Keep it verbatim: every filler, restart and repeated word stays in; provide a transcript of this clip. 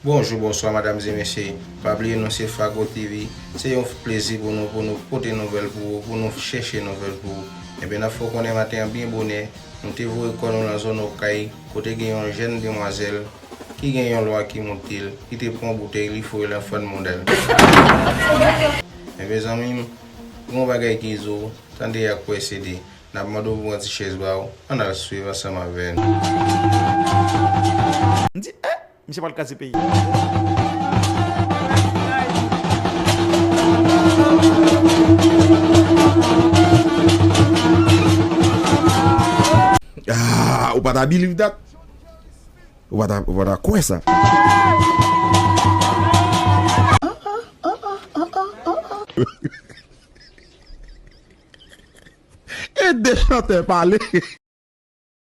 Bonjou, bonswa, madam e mesye. Pa bliye nou se Fago T V. Se yon plezi pou nou, pou nou pote nouvèl pou ou, pou nou chèche nouvèl pou ou. Ebyen, n ap fè w konnen maten an byen bonè, nou te voye kò nou nan zòn Okay, kote gen yon jèn demwazèl ki gen yon lwa ki moute l, ki te pran boutèy, li foure l anfan mòdèl. Men mezanmi, gen yon bagay ki zo, tande ak pwesede. N ap mande w pou pran ti chèz ba w, ann al swiv ansanm avè n. M di, eh, misye pral kraze peyi. Ah, ou pa ta believe that? Ou pa ta, ou pa ta kwè sa? E de chantè pale.